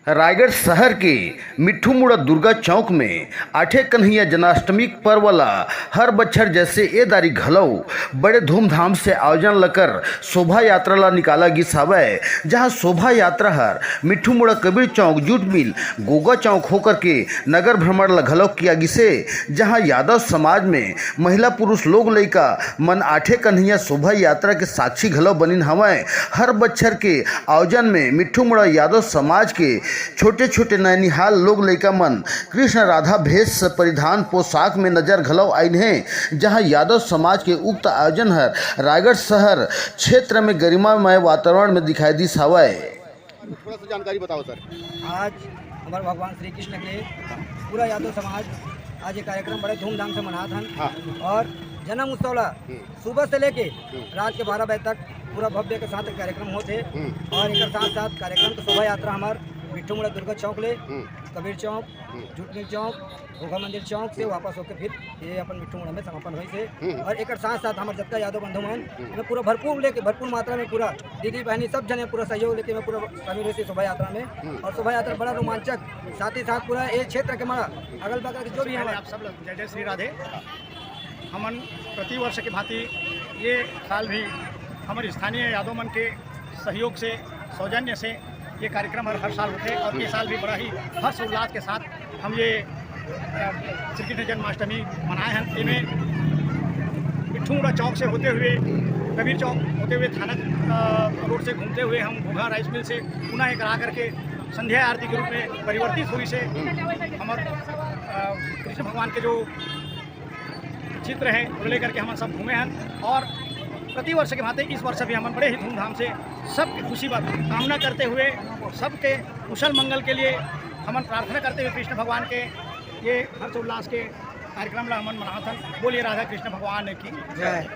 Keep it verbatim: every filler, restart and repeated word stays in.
रायगढ़ शहर के मिट्ठू मुड़ा दुर्गा चौक में आठे कन्हैया जन्माष्टमी पर्व ला हर बछर जैसे ए दारी घलो बड़े धूमधाम से आयोजन लकर शोभा यात्रा ला निकाला गिस हावय, जहां शोभा यात्रा हर मिट्ठू मुड़ा कबीर चौक, जूट मिल, गोगा चौक होकर के नगर भ्रमण ला घलो किया गिसे, जहां यादव समाज में महिला पुरुष लोग लइका मन आठे कन्हैया शोभा यात्रा के साक्षी घलो बनिन हवय। हर बछर के आयोजन में मिट्ठू मुड़ा यादव समाज के छोटे-छोटे नैनिहाल लोग लइका मन कृष्ण राधा भेष परिधान पोशाक में नजर घलो आइन हे, जहां यादव समाज के उक्त आयोजन हर रायगढ़ शहर क्षेत्र में गरिमामय वातावरण में दिखाई दिस हवय। थोड़ा सा जानकारी बताओ सर। आज हमारे भगवान श्री कृष्ण के पूरा यादव समाज आज ये कार्यक्रम बड़े धूमधाम से मनात हन। हाँ। और जन्म उत्सव ला हम्म। सुबह से लेके हम्म। रात के बारह बजे तक पूरा भव्य के साथ कार्यक्रम होथे। हम्म। और एकर साथ साथ कार्यक्रम के शोभा यात्रा हमार मिट्ठू मुड़ा दुर्गा चौक ले हम्म। कबीर चौक, हम्म। जूट मिल चौक, घोघा मंदिर चौक से हम्म। वापस होके फिर ये अपन मिट्ठू मुड़ा में समापन होइस हे। हम्म। और एकर साथ साथ हमार जतका यादव बंधु मन हम्म। एमे पूरा भरपूर लेके, भरपूर मात्रा में पूरा दीदी बहनी सब जने पूरा सहयोग लेके मैं पूरा शामिल होइस हे शोभा यात्रा में। हम्म। और शोभा यात्रा बड़ा रोमांचक, साथ ही साथ पूरा ये क्षेत्र के हमारा अगल बगल के जो भी पहले हमारा आप सब लोग जय जय श्री राधे। हमन प्रतिवर्ष के भांति ये साल भी हमर स्थानीय यादव मन के सहयोग से, सौजन्य से ये कार्यक्रम हर, हर साल होथे और ये साल भी बड़ा ही हर्ष उल्लास के साथ हम ये, अ, श्री कृष्ण जन्माष्टमी मनाए हन। एमे मिट्ठू मुड़ा चौक से होते हुए, कबीर चौक होते हुए थाना, अ, रोड से घूमते हुए हम घोघा राइस मिल से पुनः एक आ करके संध्या आरती के रूप में परिवर्तित होइस हे। हमर, अ, कृष्ण भगवान के जो चित्र हे, ओला लेकर के हमन सब घूमे हन और प्रतिवर्ष के भांति इस वर्ष भी हमन बड़े ही धूमधाम से सबके खुशी बर कामना करते हुए, सबके कुशल मंगल के लिए हमन प्रार्थना करते हुए कृष्ण भगवान के ये हर्षोल्लास के कार्यक्रम ला हमन मनात हन। बोलिए राधा कृष्ण भगवान की जय।